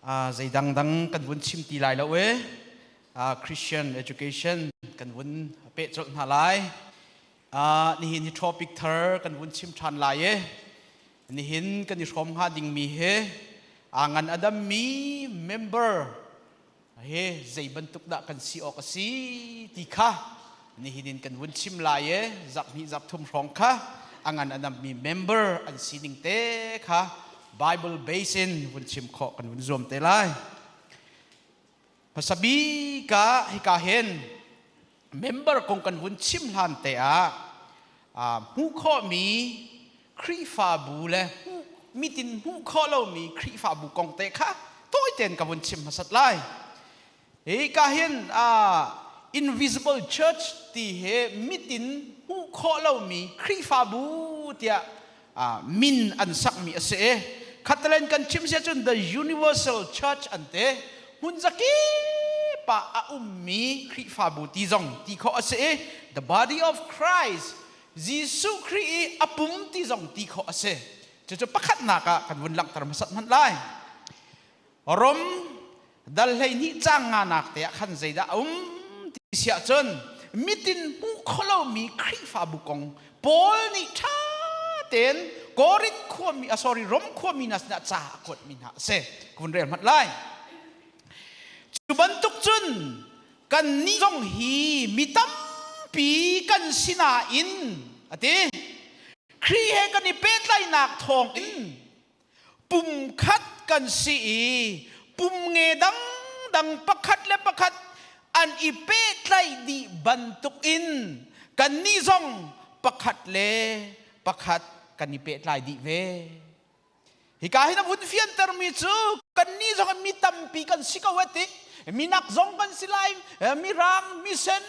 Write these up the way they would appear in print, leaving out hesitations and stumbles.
Zei dangdang kan vun chim ti lai lo e. Christian education kan vun peh colh hna lai. Nihin hi topic thar kan vun chim ṭhan lai e. Nihin kan i hrawm hnga dingmi hi aa ngan a dammi member he zei bantuk dah kan si awk a si ti kha nihin in kan vun chim lai e. Zarh hnih zarh thum hrawng kha a ngan a dammi member an sining te kha Bible base in vun chim khawh kan vun zuam te lai. Hmasa bik ah hika hin member kong kan vun chim hlan te ah hmuh khawhmi Khrihfabu le mitin hmuh khawh lomi Khrihfabu kong te kha tawi tein ka vun chim hmasat lai. Hi ka hin invisible church ti hi mitin hmuh khawh lomi Khrihfabu tiah min an sakmi a si i khatelen kan chim sia cun the universal church an ti. Hmun zakip ah a ummi Khrihfabu ti zong ti khawh a si i the body of Christ, Jesuh Khrih i a pum ti zong ti khawh a si. Cucu pakhatnak ah kan vun langhter hmasat hmanh lai. Rom dal 12 caang nganak te ah khan zeidah a um ti siah cun mitin hmuh khawhlomi Khrihfabu kong Paul nih ṭha tein Korinth khuami, sorry, Rom khuami hna sinah ca a kuatmi hna a si. Ka vun rel hmanh lai. Cu bantuk cun kannih zong hi mi tampi kan si nain a ti. Khrih he kan i pehtlaihnak thawng in pumkhat kan si i pum nge dangdang pakhat le pakhat an i pehtlaih dih bantuk in kannih zong pakhat le pakhat kan i pehtlai dih ve. Hika hin a vun fiantermi cu kannih zong mi tampi kan si ko ti minak zong kan si lai, mirang, misen,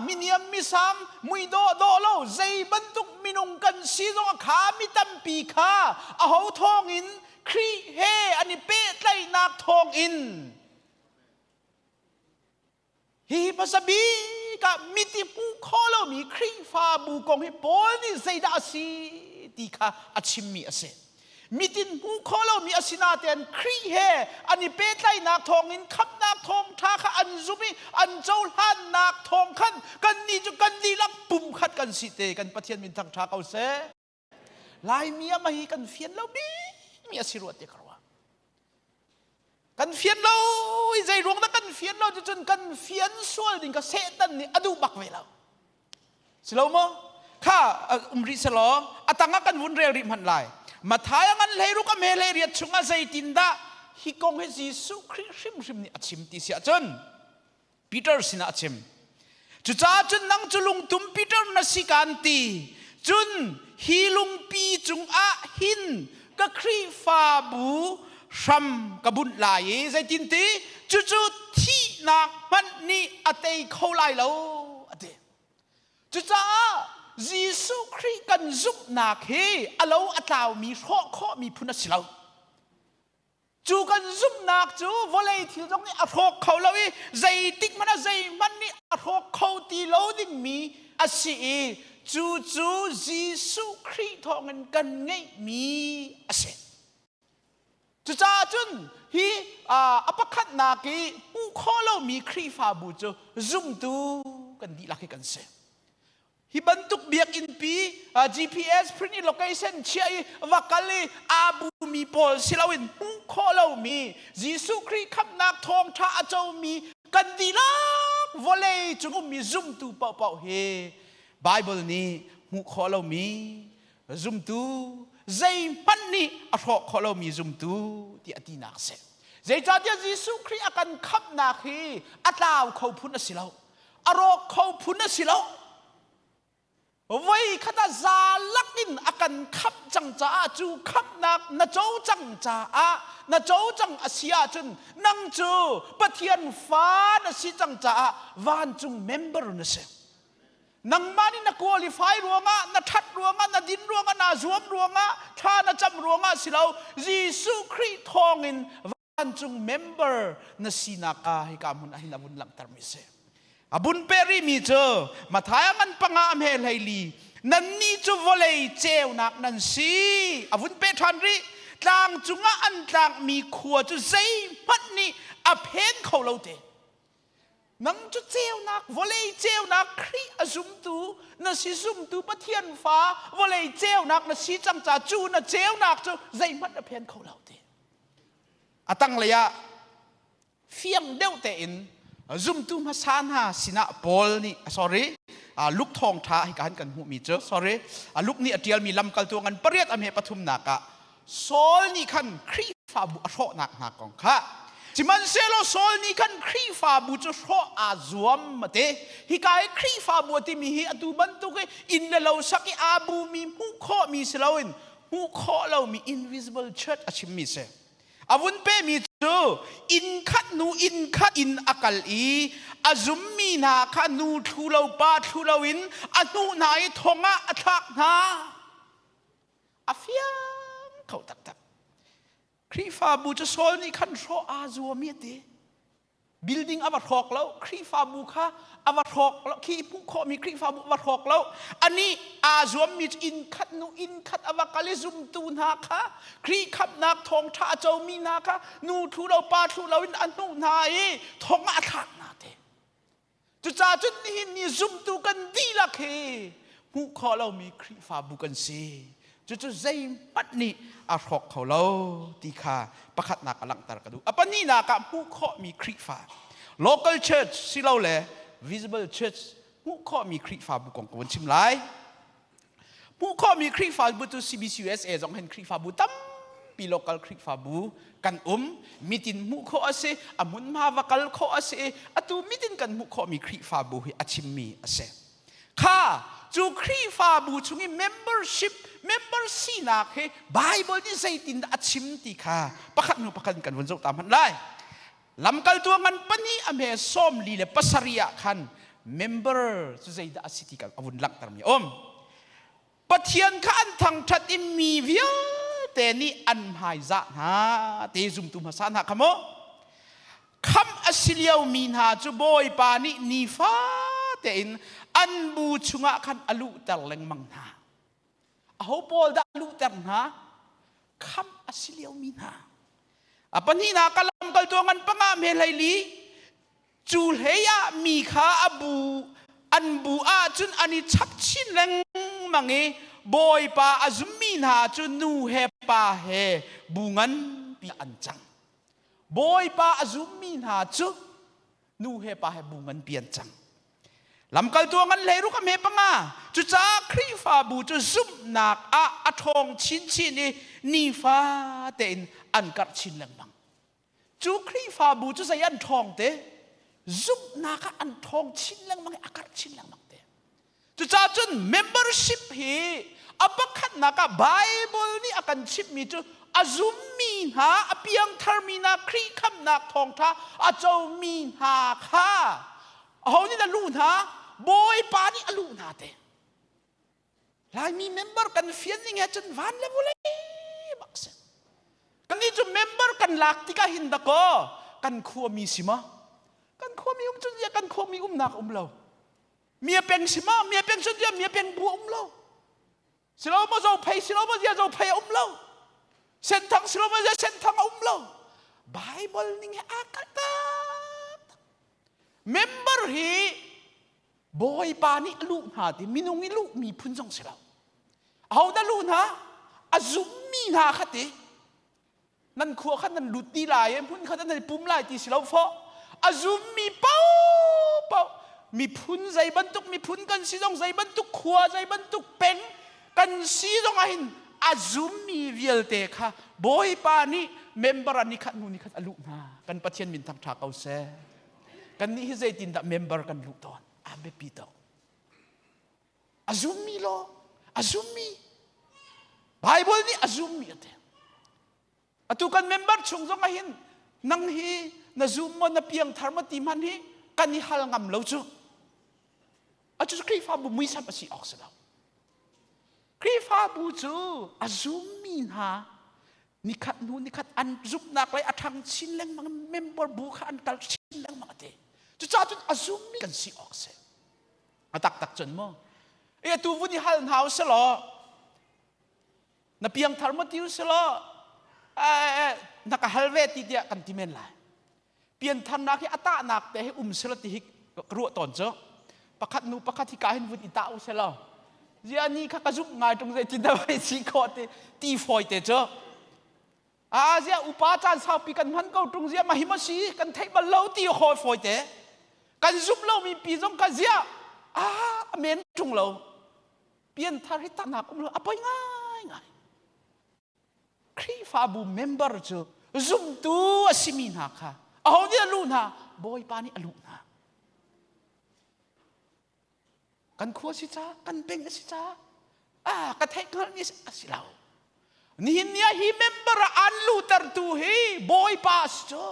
miniam, misang, mui dawh dawh lo, zei bantuk minung kan si zong kha mi tampi kha aho thawngin? Khrih he an i pehtlaihnak thawngin. Hihi hmasa bik ah miti hmuh khawh lomi Khrihfabu kong hi Paul nih zeidah a si ti kha a chimmi a si. Mitin hmuh khawh lomi a si natein Khrih he an i pehtlaihnak thawngin khamhnak thawngṭha kha an zumh i an cohlannak thawng khan kannih cu kan dihlak pumkhat kan si te. Kan Pathian min thangṭha ko seh. Laimi ah mah hi kan fian lo bikmi a si rua ti ka ruah. Kan fian lo i zei ruang dah kan fian lo cucun kan fian sual ding kha Satan nih a duh bak ve lo. Si lo maw? Kha um rih selaw a tangah kan vun rel rih hmanh lai. Matthai a ngan 16 a hme 18 chungah zeitindah hi kong hi Jesuh Khrih hrimhrim nih a chim ti si ahcun Peter sinah a chim. Cucaah cun nang cu lungtum Peter na si kaan ti. Cun hi lungpi cungah hin ka Khrihfabu hram ka bunh lai i zeitin ti cucu thihnak hmanh nih a tei kho lai lo a ti. Cucaah Jesuh Khrih kan zumhnak hi a lo a tlaumi hrawh khawhmi phun a si lo. Cu kan zumhnak cu vawlei thil zong nih a hrawk kho lo i zeitik hmanh ah zeihmanh nih a hrawk kho ti lo dingmi a si i cu cu Jesuh Khrih thawngin kan ngeihmi a si. Cucaah cun hi a pakhatnak i hmuh khawh lomi Khrihfabu cu zumtu kan dihlak hi kan si. Hi bantuk biakinn pi GPS print i location chiah i va kal i aa bumi pawl si loin hmuh khawh lomi Jesuh Khrih khamhnak thawngṭha a comi kan dihlak vawlei cung ummi zumtu paohpaoh hi Bible nih hmuh khawh lomi zumtu, zeihmanh nih a hrawh khawh lomi zumtu ti a tinak a si. Zeicahtiah Jesuh Khrih a kan khamhnak hi a tlau kho phun a si lo. A rawk kho phun a si lo. Voi khat ah za lakin a kan khamh cang caah, cu khamhnak na co cang caah, na co cang a si ahcun nang cu Pathian fa na si cang caah vancung member na si. Nangmah nih na qualify ruangah, na ṭhat ruangah, na din ruangah, naa zuam ruangah, thla na cam ruangah si lo, Jesuh Khrih thawngin vancung member na sinak ah hika hmun ah hin a vun langhtermi si. A bun peh rihmi cu Matthai a ngan panga a hme 14, nannih cu vawlei ceunak nan si. A vun peh ṭhan rih. Tlang cungah an tlakmi khua cu zeihmanh nih a phen kho lo te. Nang cu ceunak, vawlei ceunak Khrih a zumtu na si zumtu Pathian fa vawlei ceunak na si cang ca cu na ceunak cu zeihmanh a phen kho lo te. A tanglei ah fiang deuh tein zumtu hmasa hna sinah Paul nih sorry Luke thawngṭha hi kan kan hmuhmi cu sorry Luke nih a ṭialmi lamkaltu ngan pariat a hme pathumnak ah Saul nih khan Khrihfabu a hrawhnak hna kong kha Sihmanhsehlaw Saul nih khan Khrihfabu cu hrawh aa zuam a ti. Hika i Khrihfabu a timi hi atu bantuk i inn le lo sak i aa bumi hmuh khawhmi si loin hmuh khawh lomi invisible church a chimmi si. A vun pemi cu inn khat hnu inn khat in a kal i a zummi hna kha nu thlu lo pa thlu loin a hnuh hna i thong ah a thlak hna. A fiang kho taktak. Khrihfabu cu Saul nih khan hrawh aa zuam i a ti. Building a va hrawk lo, Khrihfabu kha a va hrawk lo, khi hmuh khawhmi Khrihfabu a va hrawk lo. Anih aa zuammi cu inn khat hnu inn khat a va kal i zumtu hna kha Khrih khamhnak thawngṭha a comi hna kha nu thlu lo pa thlu lo in a hnuh hna i thong ah a thlak hna te. Cucaah cun nihin ni zumtu kan dihlak hi hmuh khawh lomi Khrihfabu kan si. Cucu zeihmanh nih a hrawk kho lo ti kha pakhatnak a langhter ka duh. A pahnihnak ah hmuh khawhmi Khrihfa local church silole visible church hmuh khawhmi Khrihfabu kong ka vun chim lai. Hmuh khawhmi Khrihfabu cu CBCUSA zong hin Khrihfabu tampi local Khrihfabu kan um. Mitin hmuh khawh a si, a hmunhma va kal khawh a si i atu mitin kan hmuh khawhmi Khrihfabu hi a chimmi a si. Kha cu Khrihfabu chung i membership, member sinak hi Bible nih zeitindah a chim ti kha pakhat hnu pakhat kan vun zoh ta hmanh lai. Lamkaltu ngan pahnih a hme 47 ah khan member cu zeidah a si ti a vun langhtermi a um. Pathian kha an thangṭhat i mi vialte nih an hmaizah hna te zumtu hmasa hna kha mu. Khamh a si liomi hna cu Bawipa nih nifa tein an bu chungah khan a luhter lengmang hna. Aho pawl dah a luhter hna? Khamh a si liomi hna. A pahnihnak ka lamkaltu ngan panga me hleili cu hlei ah mi kha a bu an bu ah cun an i chap chin lengmang i Bawipa a zummi hna cu nu he pa he bu nganpi an cang. Bawipa a zummi hna cu nu he pa he bu nganpi an cang. Lamkaltu a ngan 16 a hme panga. Cucaah Khrihfabu cu zumhnak ah a ṭhawng chinchin i nifa tein an karh chin lengmang. Cu Khrihfabu cu zei an ṭhawng te? Zumhnak ah an ṭhawng chin lengmang i a karh chin lengmang te. Cucaah cun membership hi a pakhatnak ah Bible nih a kan chimhmi cu a zummi hna, a piangtharmi hna, Khrih khamhnak thawngṭha a comi hna kha Aho nih a luh hna? Bawipa nih a luh hna te. Laimi member kan fian ning he cun van le vawlei bak si. Kannih cu member kan lak tikah hin dakaw kan khuami si ma? Kan khuami um cun kan khuami umnak um lo. Mia peng si ma? Mia peng cun mia peng bu um lo. Silo maw Zophei silo maw zia Zophei a um lo. Senthang silo maw zia Senthang a um lo. Bible ning he aa kalh tak. Member hi Bawipa nih a luh hna ti minung i luh mi phun zong si lo. Aho dah luh hna? A zummi hna kha ti. Nan khua khan nan lut ti lai i hmun khat nan i pum lai ti si lo fawh. A zummi paohpaoh miphun zei bantuk miphun kan si zong zei bantuk khua zei bantuk peng kan si zong ah hin a zummi vialte kha Bawipa nih member ah nikhat hnu nikhat a luh hna. Kan Pathian min thangṭha ko seh. Kannih hi zeitindah member kan luh tawn? A biapi tuk. A zummi law, a zummi. Bible nih a zummi a ti. Atu kan member chung zong ah hin nang hi na zum maw na piangthar maw ti hmanh hi kan i hal ngam lo cu. Atu Khrihfabu muisam a si awk si lo. Khrihfabu cu a zummi hna nikhat hnu nikhat an zumhnak lei a ṭhang chin lengmang member bu kha an kal chin lengmang a ti. Cucaah cun a zummi kan si awk si. A taktak cun mu. E atu vun i hal hna u sih law na piangthar maw ti u sih law. Na ka hal ve ti tiah kan ti men lai. Piantharnak hi a tahnak te hi um sela ti hi ka ruah tawn cu. Pakhat nu pakhat hi ka hin vun i tah u selaw. Zia ni kha ka zumh ngai tung zei tin dah vai si khawh ti ti fawi te cu. A zia upa caan saupi kan hman ko tung zia ma hi ma si kan theih bal lo ti hawi fawi te. Kan zumh lomi pi zong ka zia a men tung lo. Pianthar hi tahnak um lo a poi ngai ngai. Khrihfabu member cu zumtu a simi hna kha aho nih a luh hna? Bawipa nih a luh hna. Kan khua si ca, kan peng a si ca, ah ka theih hngalhmi a si lo. Nihin ni ah hi member ah an luhtertu hi Bawipa a si cu.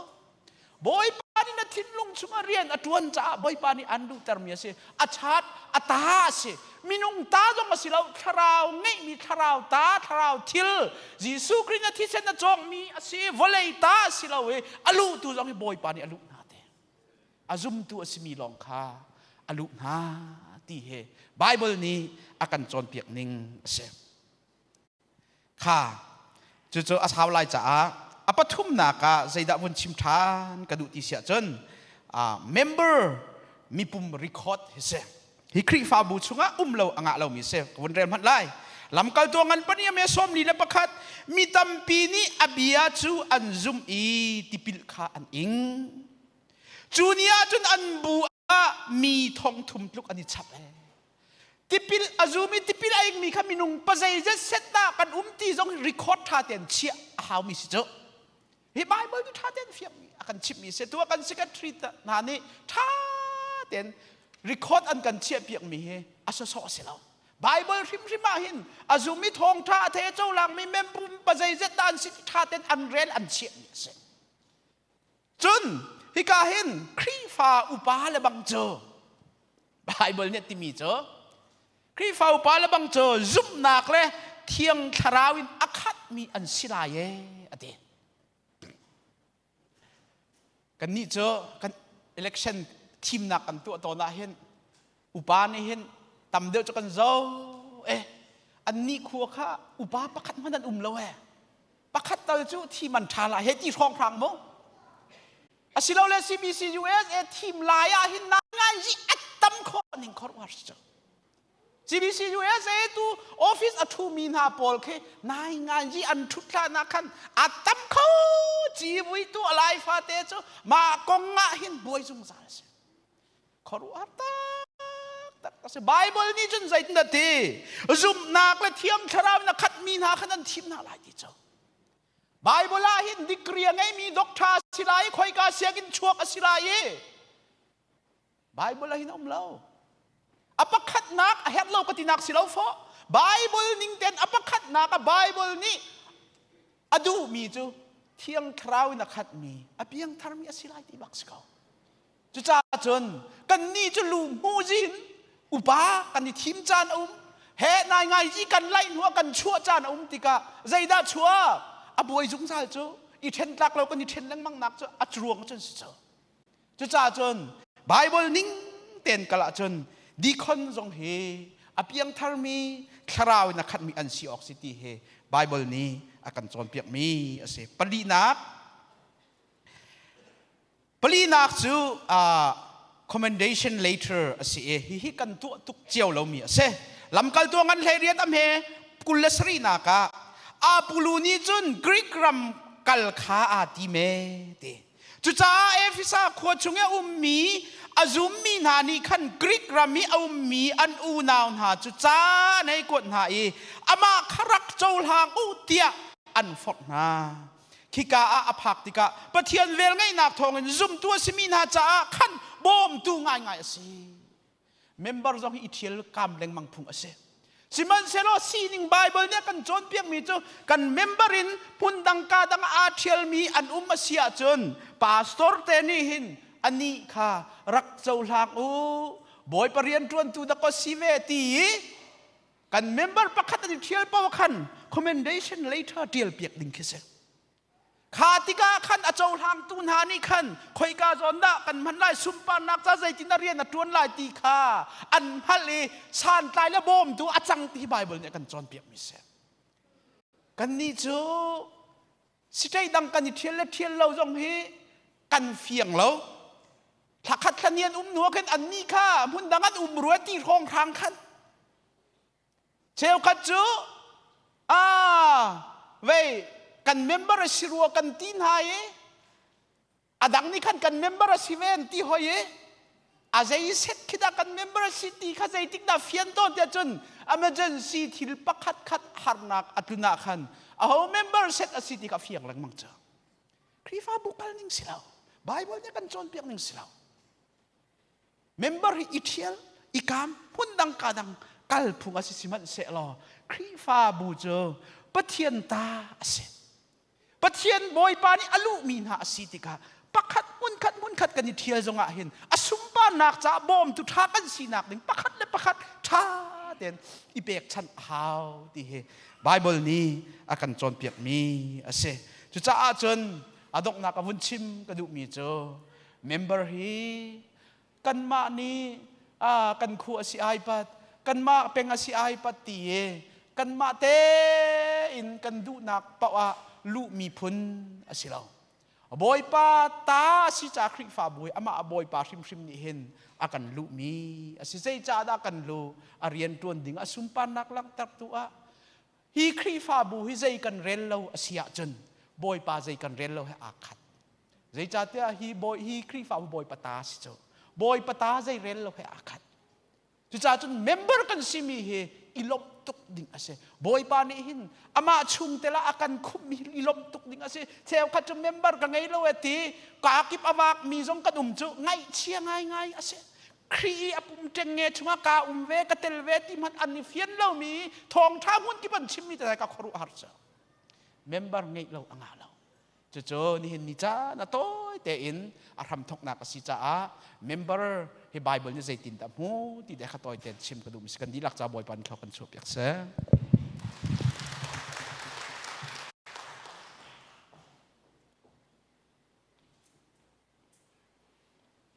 Bawipa nih na thinlung chungah rian a ṭuan caah Bawipa nih an luhtermi a si. A chat, a ta a si. Minung ta zong a si lo, thlarau ngeihmi thlarau ta, thlarau thil, Jesuh Khrih na thisen a cawngmi a si, vawlei ta a si lo i a luhtu zong hi Bawipa nih a luh hna te. A zumtu a simi lawng kha a luh hna ti hi Bible nih a kan cawnpiak ning a si. Kha cucu a sau lai caah a pathumnak ah zeidah vun chim ṭhan ka duh ti si ahcun member mipum record hi si. Hi Khrihfabu chungah um lo a ngah lomi si. Ka vun rel hmanh lai. Lamkaltu ngan pahnih me 41 mi tampi nih a bia cu an zum i tipil kha an ing. Cu ni ah cun an bu ah mi thong thum tluk an i chap ee. Tipil a zum i tipil a ingmi kha minung pazeizat set dah kan um ti zong record ṭha tein chiah a haumi si cu. Hi Bible nih ṭha tein fiangmi a kan chimhmi si. Tu kan secretary hna nih ṭha tein record an kan chiah piakmi hi a sawsawh a si lo. Bible hrimhrim ah hin a zum i thawngṭha a thei a cohlangmi mempum pazeizat dah an si ti ṭha tein an rel an chiahmi a si. Cun hika hin Khrihfa upa le bang cu Bible nih a timi cu Khrihfa upa le bang cu zumhnak le thiang thlarau in a khatmi an si lai ee a ti. Kannih cu kan election thimnak kan tuah tawn ah hin upa nih hin tam deuh cu kan zo eh annih khua kha upa pakhat hmanh an um lo eh pakhat tal cu thim an ṭha lai he ti hrawnghrang mu asilole CBC USA thim lai ah hin ngai zi a tam khawh ning khor war si CBC USA tu office a ṭhumi hna pawl khi nai ngai zi an ṭhut hlan ah khan a tam kho civui tu a lai fate cu mah kong ah hin buai zungzal a si khuaruahhar taktak a si Bible nih cun zeitindah ti zumhnak le thiang thlarau in a khatmi hna khan an thim hna lai ti cu Bible ah hin degree a ngeimi doctor a si lai khoika sianginn chuak a si lai i Bible ah hin a um lo a pakhatnak a herh lo ka tinak si lo fawh Bible ning ten a pakhatnak a Bible nih a duhmi cu thiang thlarau in a khatmi a piangtharmi a si lai ti bak si ko Cucaah cun kannih cu lu hmuzin upa kan i thim caan a um. He nai ngai i kan laih hnu ah kan chuah caan a um tikah zeidah chuak? A buai zungzal cu i ṭhen tlak lo kan i ṭhen lengmang nak cu a ruang cun si cu. Cucaah cun Bible ning tein kal ahcun deacon zong hi a piangtharmi thlarau in a khatmi an si awk si ti hi Bible nih a kan cawnpiakmi a si. Palinak Palinak cu commendation letter a si i hihi kan tuah tuk cio lomi a si. Lamkaltu ngan hlei riat am he 27nak ah Apollo nih cun Greek ram kal kha aa tim e ti. Cucaah Efesa khua chung i a ummi a zummi hna nih khan Greek ram i a ummi an unau hna cu ca an hei kuat hna i amah kha rak cohlang u tiah an forh hna. Khika ah a phak tikah Pathian velngeihnak thawngin zumtu a simi hna caah khan bawmtu ngaingai a si. Member zong hi i ṭhial kam lengmang phung a si. Sihmanhsehlaw sining Bible nih a kan cawnpiakmi cu kan member in hmun dang ka dang aa ṭhialmi an um a si ahcun pastor te nih hin anih kha rak cohlang u Bawipa rianṭuantu dah kaw si ve ti i kan member pakhat an i ṭhial paoh khan commendation letter ṭial piak ding khi si kha tikah khan a cohlangtu hna nih khan khoika zawn dah kan hman lai sunparnak ca zeitin a rian a ṭuan lai ti kha an hngalh i santlai le bawmtu a cang ti Bible nih a kan cawnpiakmi si kannih cu. State dang kan i ṭhial le ṭhial lo zong hi kan fiang lo. Thlakhat thlani an um hnu ah khin annih kha hmun dang an um rua ti hrawng hrang khan. Cheukhat cu a vei kan member a si rua kan ti hna i a dang nih khan kan member a si ve an ti hoi i a zei set khi dah kan member a si ti kha zeitik dah fian tawn tiah cun emergency thil pakhat khat harnak a tlun ah khan aho member set a si ti kha fiang lengmang cu. Khrihfabu kal ning si lo, Bible nih kan cawnpiak ning si lo. Member hi i ṭhial, i kaam, hmun dang ka dang kal phung a si sihmanhsehlaw Khrihfabu cu Pathian ta a si. Pathian Bawipa nih a luhmi hna a si tikah pakhat hmunkhat hmunkhat kan i ṭhial zongah hin a sunparnak caah bawmtu ṭha kan sinak ding pakhat le pakhat ṭha tein i pekchanh a hau ti hi Bible nih a kan cawnpiakmi a si. Cucaah cun a donghnak a vun chim ka duhmi cu member hi kanmah nih kan khu a si ai pat, kanmah peng a si ai pat ti i kanmah tein kan duhnak paoh ah luhmi phun a si lo. Bawipa ta a si ca Khrihfabu hi amah Bawipa hrimhrim nih hin a kan luhmi a si. Zeicahdah kan luh? A rian ṭuan ding a sunparnak langhtertu ah hi Khrihfabu hi zei kan rel lo a si ahcun Bawipa zei kan rel lo he aa khat. Zeicahtiah hi bawi hi Khrihfabu Bawipa ta a si cu. Bawipa ta zei rel lo he aa khat. Cucaah cun member kan simi hi i lawmh tuk ding a si. Bawipa nih hin amah chungtel ah a kan khumhmi hi i lawmh tuk ding a si. Cheukhat cu member ka ngei lo e ti kaa kip a vakmi zong kan um cu ngaihchia ngaingai a si. Khrih i a pum ṭengnge chungah kaa um ve, ka tel ve ti hmanh an i fian lomi thawngṭha hmun kip an chimmi te ka khuaruahhar cu. Member ngeih lo a ngah lo. Cucu nihin ni caan a tawi tein a hramthawknak a si caah member hi Bible nih zeitindah hmu ti te kha tawi tein chim ka duh mi si. Kan dihlak ca Bawipa nih thlawk kan chuah piak seh.